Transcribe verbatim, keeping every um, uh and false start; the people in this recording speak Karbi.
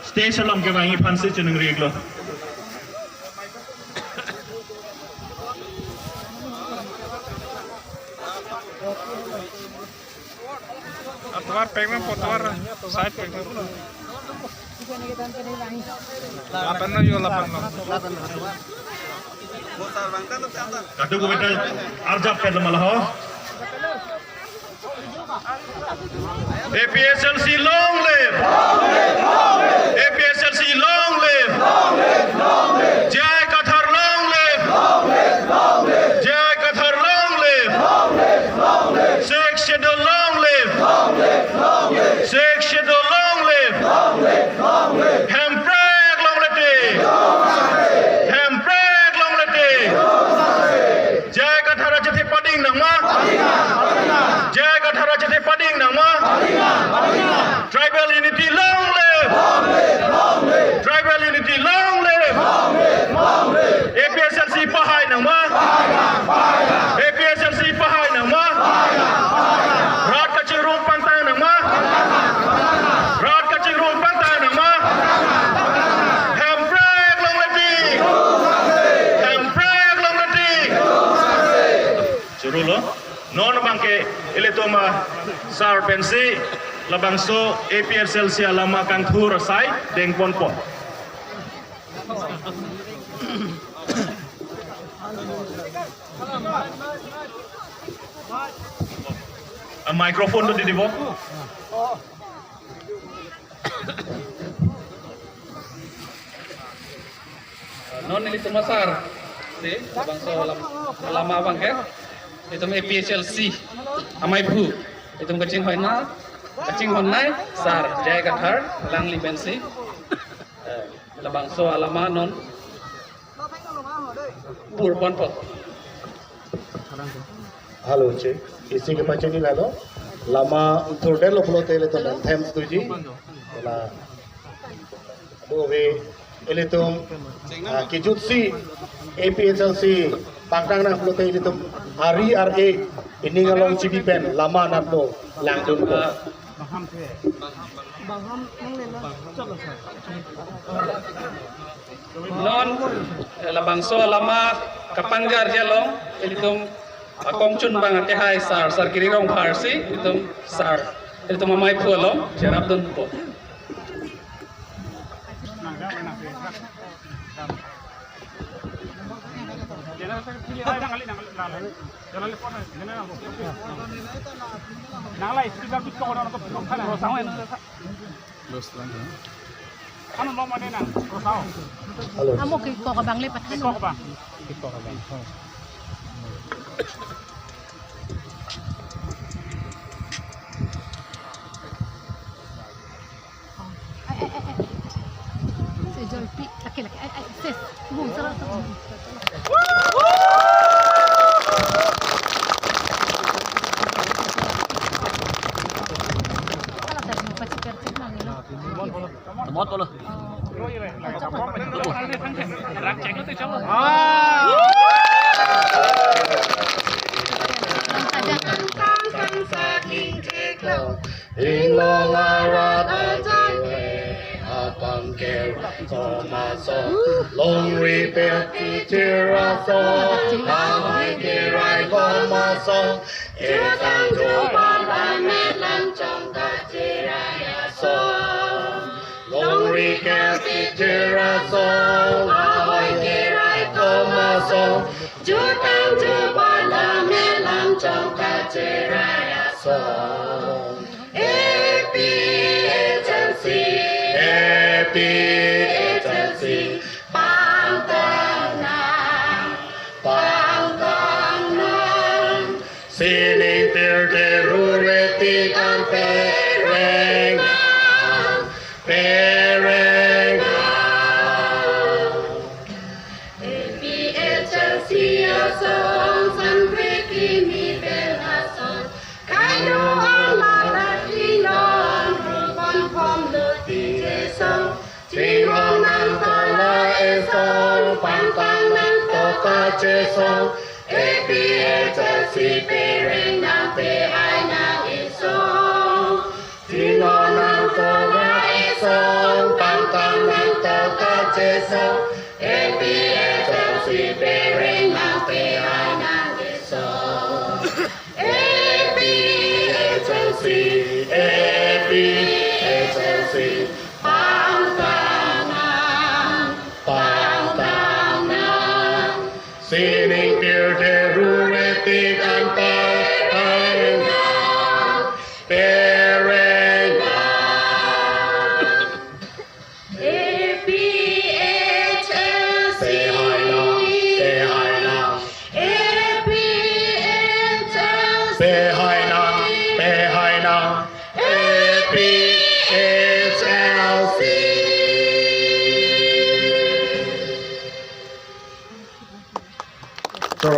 Stage along kevangji aphansi choningri-iklo. Atovar pengmang, potovar side pengmang. Lapen na yo, lapen na. Kadokave ta arjap pen lo ma la ho. A P H L C long live! A P H L C long live! J I Kathar long live! J I Kathar long live! Sixth Schedule long live! Sixth Schedule long live! Hemprek longle ti! Hemprek longle ti! J I Kathar achethe pading nangma? J I Kathar achethe pading nangma? Tribal unity long live! Tribal unity long live! A P H L C pahai nangma? A P H L C pahai nangma? Rat kachingrum pangtang nangma? Rat kachingrum pangtang nangma? Hemprek longle ti! Hemprek longle ti! Choro lo. Non abangke ilitum a sar pensi labangso A P H L C alama kangthur asai dengponpo. A microphone to di dibo. Non ilitum a sar, si, labangso alam, alama abangke, ilitum A P H L C amaiphu, ilitum kachinghon na, kachinghon nai, sar J I Kathar, alangli pensi, eh, labangso alama non purponpo. Hello, check. Isi kepachini lalo. Lama thurdet lo pulote ilitum anthem stuji. La. Dove ilitum, ah, kejutsi A P H L C pangtang nang pulote ilitum ari ar e ining along chibi pen lama natlo langdunpo. Non, eh, labangso alama kapangjarji along, ilitum akongchunbang akehai sar, sar Kiri Rongphar si, ilitum sar, ilitum amaiphu along cherapdunpo. Nang lai speaker bit ko na ko ko sa. Ano mo mane na? Ko sao. Hello. Amo ke ko ka bang le pathan. Ko ka bang. Ai, ai, ai, ai. Sejolpi. Laki, laki. Ai, ai, ses. Bung, sarang, sarang. Alam tadi mau pacik-pacik mang, no? Temot polo. Inglong arat atewe apangker komaso, longri peti chiraso, amai kirai komaso, etang jopan amet langchong kachirai aso. Longri peti chiraso, amai kirai komaso, jutang jopan amet langchong kachirai aso. A P H L C, A P H L C, pangtang nang, pangtang nang. Sining pirthe rureti kan pereng nang, pereng nang. A P H L C asong, sangre kimi pen asong, kaino amat akinon, rupon pom luti jesong, chinghon nangto la esong, pangtang nangto kachesong, A P H L C pereng nang, pehai nang esong, chinghon nangto la esong, pangtang A P H L C, pereng nang, pehai nang keso. A P H L C, A P H L C, pangtang nang, pangtang nang. Sining pirthe rure tik an pereng nang, pereng nang. A P H L C. Pehai nang, pehai nang. A P H L C. Pehai nang, pehai nang. A P H L C. So,